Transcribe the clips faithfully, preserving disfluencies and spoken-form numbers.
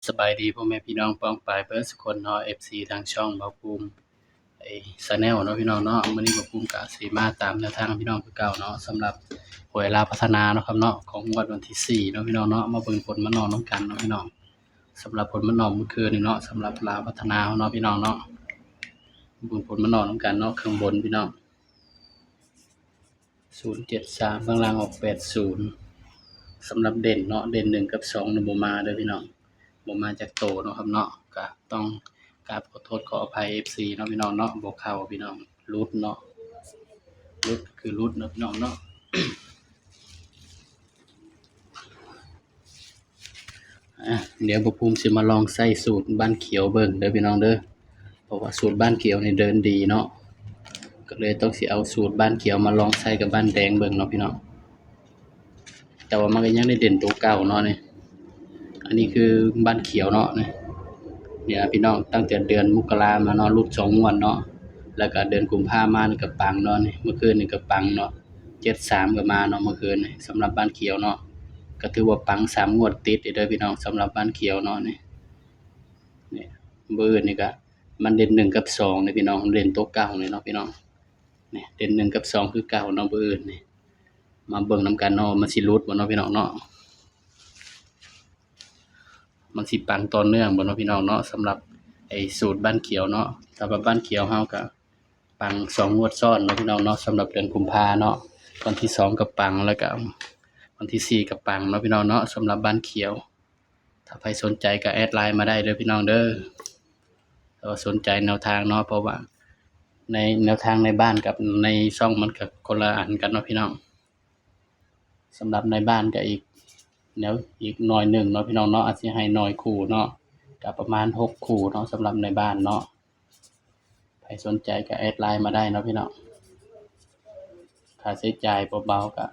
สบายดีพ่อแม่พี่น้องป้องปายเบิดสุคนเนาะ เอฟซี ทางช่องบ่าวภูมิ ไอ้ Channel เนาะพี่น้องเนาะ มื้อนี้บ่าวภูมิกะสิมาตามแนวทางพี่น้องคือเก่าเนาะ สำหรับหวยลาวพัฒนาเนาะครับเนาะ ของงวดวันที่สี่เนาะพี่น้องเนาะ มาเบิ่งผลมันออกนำกันเนาะพี่น้อง สำหรับผลมันออกเมื่อคืนนี้เนาะ สำหรับลาวพัฒนาเนาะพี่น้องเนาะ เบิ่งผลมันออกนำกันเนาะ ข้างบนพี่น้อง ศูนย์เจ็ดสาม ข้างล่างออกแปดศูนย์ สำหรับเด่นเนาะ เด่นหนึ่งกับสองนี่บ่มาเด้อพี่น้อง บ่มาจักโตเนาะครับเนาะ กะต้องกราบขอโทษขออภัย เอฟซี เนาะพี่น้องเนาะ บ่เข้าพี่น้อง หลุดเนาะ หลุดก็คือหลุดเนาะพี่น้องเนาะ อ่ะ เดี๋ยวบ่าวภูมิสิมาลองใส่สูตรบ้านเขียวเบิ่งเด้อพี่น้องเด้อ เพราะว่าสูตรบ้านเขียวนี่เดินดีเนาะ ก็เลยต้องสิเอาสูตรบ้านเขียวมาลองใส่กับบ้านแดงเบิ่งเนาะพี่น้อง แต่ว่ามันก็ยังได้เด่นตัวเก่าเนาะนี่ อันนี้คือบ้านเขียวเนาะนี่ เนี่ยพี่น้อง ตั้งแต่เดือนมกรามาเนาะ หลุดสองงวดเนาะ แล้วก็เดือนกุมภามานี่ก็ปังเนาะนี่ เมื่อคืนนี่ก็ปังเนาะ เจ็ดสาม ก็มาเนาะ เมื่อคืนนี่ สำหรับบ้านเขียวเนาะ ก็ถือว่าปังสามงวดติดเด้อพี่น้อง สำหรับบ้านเขียวเนาะนี่ นี่ เบอร์นี่ก็ มันเด่นหนึ่งกับสองนี่พี่น้อง เด่นตัวเก่านี่เนาะพี่น้อง นี่ เด่นหนึ่งกับสองคือเก่าเนาะ เบอร์นี่ มาเบิ่งนำกันเนาะ มันสิหลุดบ่เนาะพี่น้องเนาะ มันสิปังต่อเนื่องบ่เนาะพี่น้องเนาะ สำหรับไอ้สูตรบ้านเขียวเนาะ สำหรับบ้านเขียวเฮาก็ปังสองงวดซ้อนเนาะพี่น้องเนาะ สำหรับเดือนกุมภาเนาะ วันที่สองก็ปัง แล้วก็วันที่สี่ก็ปังเนาะพี่น้องเนาะ สำหรับบ้านเขียว ถ้าใครสนใจก็แอดไลน์มาได้เด้อพี่น้องเด้อ ถ้าว่าสนใจแนวทางเนาะ เพราะว่าในแนวทางในบ้านกับในช่องมันก็คนละอันกันเนาะพี่น้อง สำหรับในบ้านก็อีกแนว อีกหน่อยหนึ่งเนาะพี่น้องเนาะ อาจสิให้หน่อยคู่เนาะ ก็ประมาณหกคู่เนาะ สำหรับในบ้านเนาะ ใครสนใจก็แอดไลน์มาได้เนาะพี่น้อง ค่าใช้จ่ายเบาๆ ก็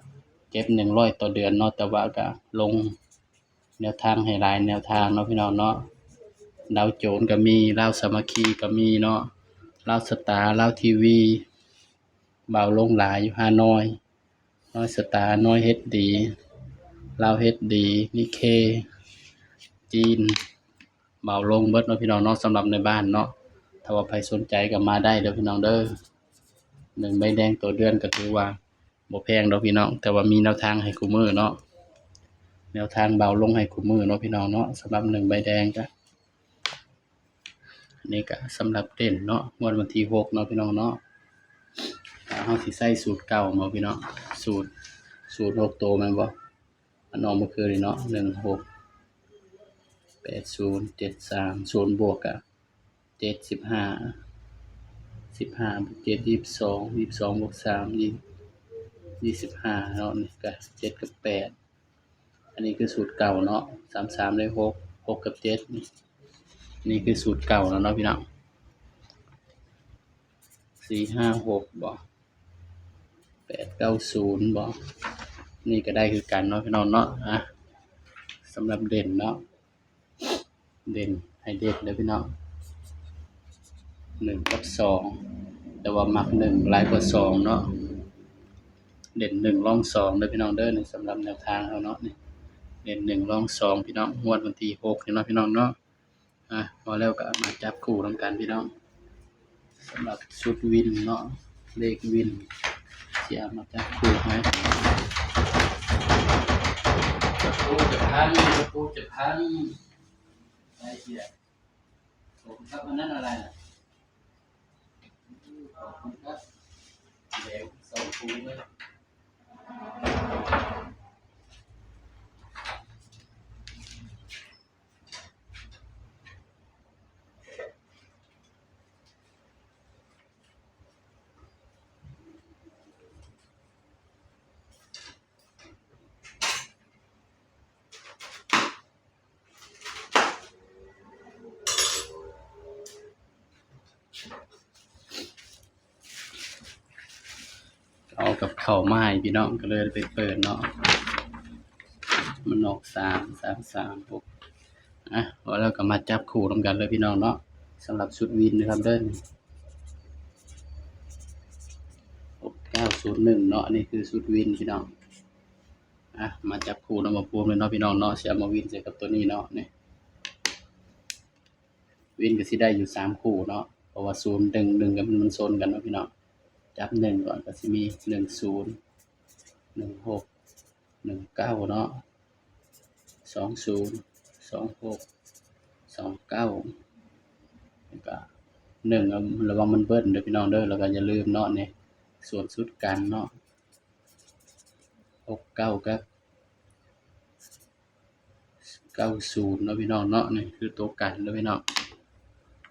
เก็บหนึ่งร้อยต่อเดือนเนาะ แต่ว่าก็ลงแนวทางให้หลายแนวทางเนาะพี่น้องเนาะ ดาวโจนส์ก็มี ลาวสามัคคีก็มีเนาะ ลาวสตาร์ ลาวทีวี เบาลงหลายอยู่ ฮานอย น้อยสตาร์ น้อยเอชดี ลาวเอชดี นิเค จีน เบาลงเบิดเนาะพี่น้องเนาะ สำหรับในบ้านเนาะ ถ้าว่าใครสนใจก็มาได้เด้อพี่น้องเด้อ หนึ่งใบแดงต่อเดือนก็ถือว่าบ่แพงดอกพี่น้อง แต่ว่ามีแนวทางให้คู่มื้อเนาะ แนวทางเบาลงให้คู่มื้อเนาะพี่น้องเนาะ สำหรับหนึ่งใบแดงก็ อันนี้ก็สำหรับเด่นเนาะ งวดวันที่หกเนาะพี่น้องเนาะ อ่า เฮาสิใส่สูตรเก่ามาพี่น้อง สูตร สูตรหกตัวแม่นบ่ มันออกเมื่อคืนนี้เนาะ หนึ่งหก แปดศูนย์ เจ็ดสาม ศูนย์บวกอะ เจ็ด สิบห้า สิบห้าบวกเจ็ด ยี่สิบสอง ยี่สิบสองบวกสาม ยี่ ยี่สิบห้าเนาะ นี่ก็เจ็ดกับแปด อันนี้คือสูตรเก่าเนาะ สามสาม ได้หก หกกับเจ็ด นี่ นี่คือสูตรเก่าแล้วเนาะพี่น้อง สี่ห้าหก บ่ แปดเก้าศูนย์ บ่ นี่ก็ได้คือกันเนาะพี่น้องเนาะ อ่ะ สำหรับเด่นเนาะ เด่น ให้เด่นเด้อพี่น้อง หนึ่งกับสอง แต่ว่ามักหนึ่งหลายกว่าสองเนาะ เด่นหนึ่งรองสองเด้อพี่น้องเด้อ นี่สำหรับแนวทางเฮาเนาะ นี่ เด่นหนึ่งรองสองพี่น้อง งวดวันที่หกนี่เนาะพี่น้องเนาะ อ่ะ พอแล้วก็มาจับคู่นำกันพี่น้อง สำหรับชุดวินเนาะ เลขวิน สิเอามาจับคู่ให้ จะปูจะพัน จะปูจะพัน ไอ้เหี้ย ผมครับ อันนั้นอะไรน่ะ ขอบคุณครับ เดี๋ยวสองถุงเลย เอากับข้าวมาให้พี่น้อง ก็เลยไปเปิดเนาะ มันออกสาม สาม สาม หก อ่ะ พอแล้วก็มาจับคู่นำกันเลยพี่น้องเนาะ สำหรับชุดวินนะครับเด้อ หกเก้าศูนย์หนึ่ง เนาะ อันนี้คือชุดวินพี่น้อง อ่ะ มาจับคู่นำบ่าวภูมิเลยเนาะพี่น้องเนาะ สิเอามาวินใส่กับตัวนี้เนาะ นี่ วินก็สิได้อยู่สามคู่เนาะ เพราะว่าศูนย์หนึ่งหนึ่งก็มันมันชนกันเนาะพี่น้อง จับหนึ่งก่อนก็สิมีหนึ่งศูนย์ หนึ่งหก หนึ่งเก้าเนาะ สองศูนย์ สองหก สองเก้า แล้วก็หนึ่ง ระวังมันเบิ้ลเด้อพี่น้องเด้อ แล้วก็อย่าลืมเนาะนี่ ส่วนชุดกันเนาะ หกเก้า กับ เก้าศูนย์ เนาะพี่น้องเนาะ นี่คือตัวกันเด้อพี่น้อง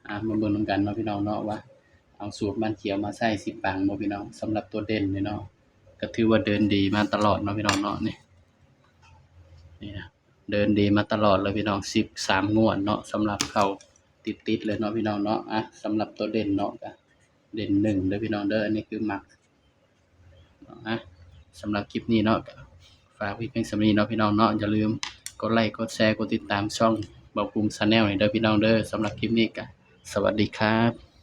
อ่ะ มาเบิ่งนำกันเนาะพี่น้องเนาะ ว่าเอาสูตรบ้านเขียวมาใส่สิปังบ่พี่น้อง สำหรับตัวเด่นนี่เนาะ ก็ถือว่าเดินดีมาตลอดเนาะพี่น้องเนาะ นี่ นี่นะ เดินดีมาตลอดเลยพี่น้อง สิบสามงวดเนาะ สำหรับเข้าติดๆเลยเนาะพี่น้องเนาะ อ่ะ สำหรับตัวเด่นเนาะ ก็เด่นหนึ่งเด้อพี่น้องเด้อ อันนี้คือมัก อ่ะ สำหรับคลิปนี้เนาะ ก็ฝากไว้เพียงส่ำนี้เนาะพี่น้องเนาะ อย่าลืมกดไลค์ กดแชร์ กดติดตามช่องบ่าวภูมิ Channel นี่เด้อพี่น้องเด้อ สำหรับคลิปนี้ก็สวัสดีครับ